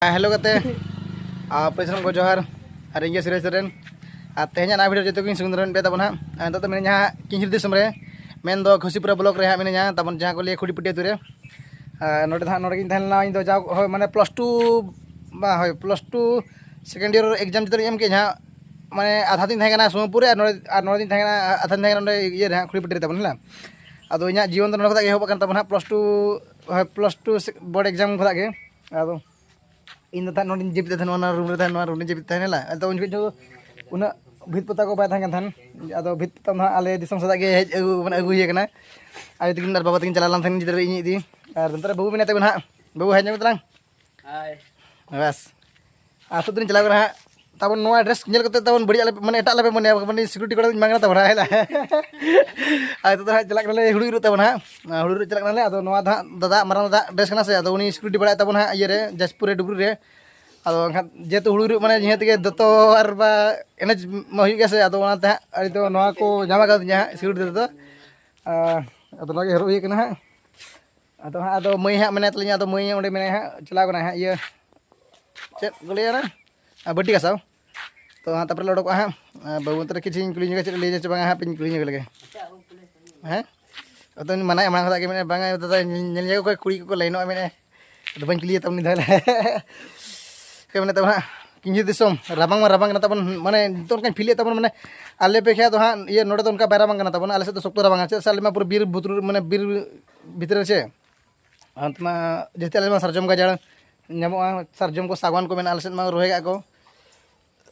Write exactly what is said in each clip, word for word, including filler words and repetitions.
Hello ᱜᱟᱛᱮ, ᱟᱨ ᱯᱟᱹᱭᱥᱟᱹᱢ ᱠᱚ ᱡᱚᱦᱟᱨ᱾ ᱟᱨ ᱤᱧ ᱜᱮ ᱥᱩᱨᱮᱥ ᱥᱚᱨᱮᱱ᱾ ᱟᱨ ᱛᱮᱦᱮᱧᱟᱜ ᱱᱚᱣᱟ ᱵᱷᱤᱰᱤᱭᱳ ᱡᱚᱛᱚ ᱜᱮᱧ ᱥᱩᱱᱫᱚᱨ ᱯᱮ ᱛᱟᱵᱚᱱ ᱦᱟᱸᱜ᱾ ᱟᱨ ᱱᱤᱛᱚᱜ ᱫᱚ ᱢᱤᱱᱟᱹᱧᱟ ᱦᱟᱸᱜ ᱠᱤᱧᱡᱷᱤᱨ ᱫᱤᱥᱚᱢ ᱨᱮ, ᱢᱮᱱᱫᱚ ᱜᱷᱩᱥᱤᱯᱩᱨᱟ ᱵᱞᱚᱠ ᱨᱮ ᱦᱟᱸᱜ ᱢᱤᱱᱟᱹᱧᱟ, ᱛᱟᱵᱚᱱ ᱡᱟᱦᱟᱸ ᱠᱚ ᱞᱟᱹᱭᱟ ᱠᱷᱩᱲᱤᱯᱟᱹᱴᱤ ᱟᱹᱛᱩ ᱨᱮ᱾ ᱟᱨ ᱱᱚᱰᱮ ᱫᱚ ᱦᱟᱸᱜ, ᱱᱚᱰᱮ ᱜᱤᱧ ᱛᱟᱦᱮᱸ ᱞᱮᱱᱟ ᱤᱧ ᱫᱚ, ᱡᱟ ᱦᱳᱭ, ᱢᱟᱱᱮ ᱯᱞᱟᱥ ᱴᱩ, ᱵᱟ, ᱦᱳᱭ, plus two second year exam ᱡᱚᱛᱚ ᱞᱤᱧ ᱮᱢ ᱠᱮᱫ ᱦᱟᱸᱜ᱾ ᱢᱟᱱᱮ ᱟᱫᱷᱟ ᱫᱤᱱ ᱛᱟᱦᱮᱸ ᱠᱟᱱᱟ ᱥᱳᱢᱯᱩᱨ ᱨᱮ, ᱟᱨ ᱱᱚᱰᱮ, ᱟᱨ ᱱᱚᱰᱮ ᱫᱤᱱ ᱛᱟᱦᱮᱸ ᱠᱟᱱᱟ, ᱟᱫᱷᱟ ᱫᱤᱱ ᱛᱟᱦᱮᱸ ᱠᱟᱱᱟ ᱱᱚᱰᱮ ᱤᱭᱟᱹ ᱨᱮ ᱦᱟᱸᱜ, ᱠᱷᱩᱲᱤᱯᱟᱹᱴᱤ ᱨᱮ ᱛᱟᱵᱚᱱ ᱦᱮᱸ᱾ ᱟᱫᱚ ᱤᱧᱟᱹᱜ ᱡᱤᱭᱚᱱ ᱫᱚ ᱱᱚᱰᱮ ᱠᱷᱚᱱᱟᱜ ᱜᱮ ᱮᱦᱚᱵ ᱟᱠᱟᱱ ᱛᱟᱵᱚᱱᱟ ᱦᱟᱸᱜ, ᱯᱞᱟᱥ ᱴᱩ, ᱦᱳᱭ, ᱯᱞᱟᱥ ᱴᱩ ᱵᱳᱨᱰ ᱮᱠᱡᱟᱢ ᱠᱷᱚᱱᱟᱜ ᱜᱮ᱾ ᱟᱫᱚ ᱤᱧ ᱫᱚ ᱛᱟᱦᱮᱸᱫ ᱱᱚᱰᱮᱧ ᱡᱟᱹᱯᱤᱫ ᱛᱟᱦᱮᱸᱫ, ᱚᱱᱟ ᱨᱩᱢ ᱨᱮ ᱛᱟᱦᱮᱸᱫ, ᱱᱚᱣᱟ ᱨᱩᱢ ᱨᱮᱧ ᱡᱟᱹᱯᱤᱫ ᱛᱟᱦᱮᱸᱫ ᱦᱮᱸ᱾ ᱟᱫᱚ ᱩᱱ ᱡᱚᱠᱷᱚᱡ ᱫᱚ ᱩᱱᱟᱹᱜ ᱵᱷᱤᱛ ᱯᱚᱛᱟᱣ ᱠᱚ ᱵᱟᱭ ᱛᱟᱦᱮᱸ ᱠᱟᱱ ᱛᱟᱦᱮᱸᱫ᱾ ᱟᱫᱚ ᱵᱷᱤᱛ ᱯᱚᱛᱟᱣ ᱫᱚ ᱦᱟᱸᱜ ᱟᱞᱮ ᱫᱤᱥᱚᱢ ᱥᱮᱫᱟᱜ ᱜᱮ ᱦᱮᱡ ᱟᱹᱜᱩ, ᱢᱟᱱᱮ ᱟᱹᱜᱩ ᱦᱩᱭ ᱟᱠᱟᱱᱟ᱾ ᱟᱭᱳ ᱛᱟᱹᱠᱤᱱ ᱟᱨ ᱵᱟᱵᱟ ᱛᱟᱹᱠᱤᱱ ᱪᱟᱞᱟᱣ ᱞᱮᱱ ᱛᱟᱦᱮᱸᱫ ᱜᱤᱫᱽᱨᱟᱹ ᱤᱧ ᱤᱫᱤ᱾ ᱟᱨ ᱱᱚᱛᱮ ᱨᱮ ᱵᱟᱹᱵᱩ ᱢᱮᱱᱟᱭ ᱛᱟᱵᱚᱱ ᱦᱟᱸᱜ, ᱵᱟᱹᱵᱩ ᱦᱮᱡ ᱧᱚᱜ ᱛᱟᱞᱟᱝ᱾ ᱦᱟᱭ᱾ ᱵᱟᱥ᱾ ᱟᱨ ᱱᱤᱛᱚᱜ ᱫᱚᱞᱤᱧ ᱪᱟᱞᱟᱣ ᱠᱟᱱᱟ ᱦᱟᱸᱜ᱾ ᱛᱟᱵᱚᱱ ᱱᱚᱣᱟ ᱰᱨᱮᱥ ᱧᱮᱞ ᱠᱟᱛᱮ ᱛᱟᱵᱚᱱ ᱵᱟᱹᱲᱤᱡ ᱟᱞᱮ, ᱢᱟᱱᱮ ᱮᱴᱟᱜ ᱞᱮᱯᱮ ᱢᱚᱱᱮᱭᱟ, ᱢᱟᱱᱮ ᱥᱤᱠᱩᱨᱤᱴᱤ ᱠᱚᱲᱟ ᱫᱚᱧ ᱵᱟᱝ ᱠᱟᱱᱟ ᱛᱟᱵᱚᱱ ᱦᱟᱸᱜ, ᱦᱮᱸ ᱞᱟ᱾ ᱟᱨ ᱱᱤᱛᱚᱜ ᱫᱚ ᱦᱟᱸᱜ ᱪᱟᱞᱟᱜ ᱠᱟᱱᱟᱞᱮ ᱦᱩᱲᱩ ᱤᱨᱚᱜ ᱛᱟᱵᱚᱱ ᱦᱟᱸᱜ᱾ ᱟᱨ ᱦᱩᱲᱩ ᱤᱨᱚᱜ ᱪᱟᱞᱟᱜ ᱠᱟᱱᱟᱞᱮ᱾ ᱟᱫᱚ ᱱᱚᱣᱟ ᱫᱚ ᱦᱟᱸᱜ ᱫᱟᱫᱟ, ᱢᱟᱨᱟᱝ ᱫᱟᱫᱟ ᱰᱨᱮᱥ ᱠᱟᱱᱟ ᱥᱮ, ᱟᱫᱚ ᱩᱱᱤ ᱥᱤᱠᱩᱨᱤᱴᱤ ᱵᱟᱲᱟᱭ ᱛᱟᱵᱚᱱ ᱦᱟᱸᱜ ᱤᱭᱟᱹ ᱨᱮ, ᱡᱟᱡᱽᱯᱩᱨ ᱨᱮ, ᱰᱩᱵᱽᱨᱤ ᱨᱮ᱾ ᱟᱫᱚ ᱮᱱᱠᱷᱟᱱ ᱡᱮᱦᱮᱛᱩ ᱦᱩᱲᱩ ᱤᱨᱚᱜ ᱢᱟᱱᱮ ᱱᱤᱦᱟᱹᱛ ᱜᱮ ᱫᱚᱛᱚ ᱟᱨ ᱵᱟ ᱮᱱᱮᱡ ᱢᱟ ᱦᱩᱭᱩᱜ ᱜᱮᱭᱟ ᱥᱮ, ᱟᱫᱚ ᱚᱱᱟᱛᱮ ᱦᱟᱸᱜ ᱟᱹᱞᱤᱧ ᱫᱚ ᱱᱚᱣᱟ ᱠᱚ ᱧᱟᱢ ᱟᱠᱟᱫᱤᱧᱟ ᱦᱟᱸᱜ ᱥᱤᱠᱩᱨᱤᱴᱤ ᱛᱮᱫᱚ᱾ ᱟᱨ ᱟᱫᱚ ᱱᱚᱣᱟ ᱜᱮ ᱦᱚᱨᱚᱜ ᱦᱩᱭ ᱠᱟᱱᱟ ᱦᱟᱸᱜ᱾ ᱟᱫᱚ ᱦᱟᱸᱜ, ᱟᱫᱚ ᱢᱟᱹᱭ ᱦᱟᱸᱜ ᱢᱮᱱᱟᱭ ᱛᱟᱹᱞᱤᱧᱟ, ᱟᱫᱚ ᱢᱟᱹᱭ ᱚᱸᱰᱮ ᱢᱮᱱᱟᱭ ᱦᱟᱸᱜ, ᱪᱟᱞᱟᱣ ᱠᱟᱱᱟᱭ ᱦᱟᱸᱜ ᱤᱭᱟᱹ, ᱪᱮᱫ ᱠᱚ ᱞᱟᱹᱭᱟ ᱚᱱᱟ? ᱟᱨ ᱵᱟᱹᱴᱤ ᱜᱷᱟᱥᱟᱣ᱾ ᱛᱚ ᱦᱟᱸᱜ ᱛᱟᱨᱯᱚᱨᱮ ᱞᱮ ᱚᱰᱚᱠᱚᱜᱼᱟ ᱦᱟᱸᱜ᱾ ᱟᱨ ᱵᱟᱹᱵᱩ ᱚᱱᱛᱮ ᱨᱮ ᱠᱤᱪᱷᱩᱧ ᱠᱩᱞᱤ ᱧᱚᱜᱟ, ᱪᱮᱫ ᱮ ᱞᱟᱹᱭᱟ ᱪᱮ ᱵᱟᱝᱟ, ᱦᱟᱸᱜ ᱯᱮ ᱠᱩᱞᱤ ᱧᱚᱜ ᱞᱮᱜᱮ᱾ ᱦᱮᱸ? ᱟᱫᱚᱧ ᱢᱟᱱᱟᱭᱮᱫ ᱢᱟᱲᱟᱝ ᱠᱷᱚᱱᱟᱜ ᱜᱮ ᱢᱮᱱᱟ, "ᱵᱟᱝᱟ ᱫᱟᱫᱟ, ᱧᱮᱞ, ᱧᱮᱞ ᱧᱚᱜ ᱠᱚ ᱠᱩᱲᱤ ᱠᱚᱠᱚ ᱞᱟᱭᱤᱱᱚᱜᱼᱟ," ᱢᱮᱱᱟ᱾ ᱟᱫᱚ ᱵᱟᱹᱧ ᱠᱩᱞᱤᱭᱟ ᱛᱟᱵᱚᱱ ᱛᱟᱦᱚᱞᱮ᱾ ᱚᱠᱚᱭ ᱢᱮᱱᱟ ᱛᱟᱵᱚᱱ ᱦᱟᱸᱜ, ᱠᱤᱧᱡᱷᱤᱨ ᱫᱤᱥᱚᱢ, ᱨᱟᱵᱟᱝ ᱢᱟ ᱨᱟᱵᱟᱝ ᱠᱟᱱᱟ ᱛᱟᱵᱚᱱ, ᱢᱟᱱᱮ ᱱᱤᱛᱚᱜ ᱚᱱᱠᱟᱧ ᱯᱷᱤᱞᱮᱫ ᱛᱟᱵᱚᱱ, ᱢᱟᱱᱮ ᱟᱞᱮ ᱯᱮᱠᱷᱟ ᱫᱚ ᱦᱟᱸᱜ, ᱤᱭᱟᱹ, ᱱᱚᱰᱮ ᱫᱚ ᱚᱱᱠᱟ ᱵᱟᱭ ᱨᱟᱵᱟᱝ ᱠᱟᱱᱟ ᱛᱟᱵᱚᱱ, ᱟᱞᱮ ᱥᱮᱫ ᱫᱚ ᱥᱚᱠᱛᱚ ᱨᱟᱵᱟᱝᱟ, ᱪᱮᱫᱟᱜ ᱥᱮ ᱟᱞᱮ ᱢᱟ ᱯᱩᱨᱟᱹ ᱵᱤᱨ ᱵᱩᱴᱟᱹ, ᱢᱟᱱᱮ ᱵᱤᱨ ᱵᱷᱤᱛᱨᱤ ᱨᱮ ᱪᱮ᱾ ᱟᱨ ᱚᱱᱛᱮ ᱢᱟ ᱡᱟᱹᱥᱛᱤ ᱟᱞᱮ ᱢᱟ ᱥᱟᱨᱡᱚᱢ ᱜᱟᱡᱟᱲ ᱧᱟᱢᱚᱜᱼᱟ, ᱥᱟᱨᱡᱚᱢ ᱠᱚ, ᱥᱟᱜᱣᱟᱱ ᱠᱚ ᱢᱮᱱᱟᱜᱼᱟ ᱟᱞᱮ ᱥᱮᱫ ᱢᱟ, ᱨᱚᱦᱚᱭ ᱠᱟᱜᱼᱟ ᱠᱚ᱾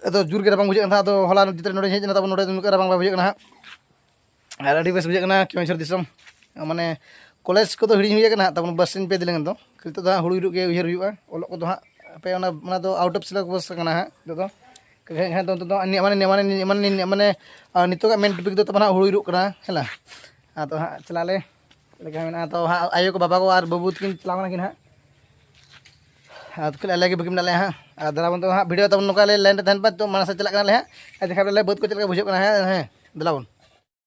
ᱟᱫᱚ ᱡᱳᱨ ᱜᱮ ᱨᱟᱵᱟᱝ ᱵᱩᱡᱷᱟᱹᱜ ᱠᱟᱱ ᱛᱟᱦᱮᱸᱫ᱾ ᱟᱫᱚ ᱦᱚᱞᱟ ᱡᱩᱛ ᱨᱮ ᱱᱚᱰᱮ ᱦᱮᱡ ᱮᱱᱟ, ᱛᱟᱵᱚᱱ ᱱᱚᱰᱮ ᱱᱩᱱᱟᱹᱜ ᱨᱟᱵᱟᱝ ᱵᱟᱭ ᱵᱩᱡᱷᱟᱹᱜ ᱠᱟᱱᱟ ᱦᱟᱸᱜ᱾ ᱟᱨ ᱟᱹᱰᱤ ᱵᱮᱥ ᱵᱩᱡᱷᱟᱹᱜ ᱠᱟᱱᱟ ᱠᱮᱣᱚᱱᱡᱷᱚᱨ ᱫᱤᱥᱚᱢ᱾ ᱢᱟᱱᱮ ᱠᱚᱞᱮᱡᱽ ᱠᱚᱫᱚ ᱦᱤᱲᱤᱧ ᱦᱩᱭ ᱟᱠᱟᱱᱟ ᱦᱟᱸᱜ, ᱛᱟᱵᱚᱱ ᱵᱟᱨᱥᱤᱧ ᱯᱮ ᱫᱤᱱ ᱞᱟᱹᱜᱤᱫ ᱫᱚ᱾ ᱱᱤᱛᱚᱜ ᱫᱚ ᱦᱟᱸᱜ ᱦᱩᱲᱩ ᱤᱨᱚᱜ ᱜᱮ ᱩᱭᱦᱟᱹᱨ ᱦᱩᱭᱩᱜᱼᱟ᱾ ᱚᱞᱚᱜ ᱠᱚᱫᱚ ᱦᱟᱸᱜ ᱦᱟᱯᱮ ᱚᱱᱟ, ᱚᱱᱟ ᱫᱚ out of syllabus ᱠᱟᱱᱟ ᱦᱟᱸᱜ ᱱᱤᱛᱚᱜ ᱫᱚ᱾ ᱦᱮᱸ, ᱦᱮᱸ, ᱫᱚ ᱱᱤᱛᱚᱜ ᱫᱚ ᱢᱟᱱᱮ, ᱢᱟᱱᱮ, ᱢᱟᱱᱮ, ᱢᱟᱱᱮ, ᱢᱟᱱᱮ, ᱟᱨ ᱱᱤᱛᱚᱜᱟᱜ main topic ᱫᱚ ᱛᱟᱵᱚᱱ ᱦᱟᱸᱜ ᱦᱩᱲᱩ ᱤᱨᱚᱜ ᱠᱟᱱᱟ, ᱦᱮᱸ ᱞᱟ᱾ ᱟᱫᱚ ᱦᱟᱸᱜ ᱪᱟᱞᱟᱜ ᱟᱞᱮ, ᱪᱮᱫ ᱞᱮᱠᱟ ᱢᱮᱱᱟᱜᱼᱟ, ᱛᱚ ᱦᱟᱸᱜ ᱟᱭᱳ ᱠᱚ, ᱵᱟᱵᱟ ᱠᱚ ᱟᱨ ᱵᱟᱹᱵᱩ ᱛᱟᱹᱠᱤᱱ ᱪᱟᱞᱟᱣ ᱠᱟᱱᱟ ᱠᱤᱱ ᱦᱟᱸᱜ᱾ ᱟᱨ ᱠᱷᱟᱹᱞᱤ ᱟᱞᱮ ᱜᱮ ᱵᱟᱹᱠᱤ ᱢᱮᱱᱟᱜ ᱞᱮᱭᱟ ᱦᱟᱸᱜ᱾ ᱟᱨ ᱫᱮᱞᱟ ᱵᱚᱱ ᱛᱚ ᱦᱟᱸᱜ video ᱛᱟᱵᱚᱱ ᱱᱚᱝᱠᱟ ᱞᱮ line ᱨᱮ ᱛᱟᱦᱮᱱ ᱯᱮ, ᱛᱚ ᱢᱟᱲᱟᱝ ᱥᱮᱫ ᱪᱟᱞᱟᱜ ᱠᱟᱱᱟᱞᱮ ᱦᱟᱸᱜ᱾ ᱟᱨ ᱫᱮᱠᱷᱟᱣ ᱟᱯᱮᱭᱟᱞᱮ ᱵᱟᱹᱫᱽ ᱠᱚ ᱪᱮᱫ ᱞᱮᱠᱟ ᱵᱩᱡᱷᱟᱹᱜ ᱠᱟᱱᱟ, ᱦᱮᱸ, ᱦᱮᱸ, ᱫᱮᱞᱟ ᱵᱚᱱ᱾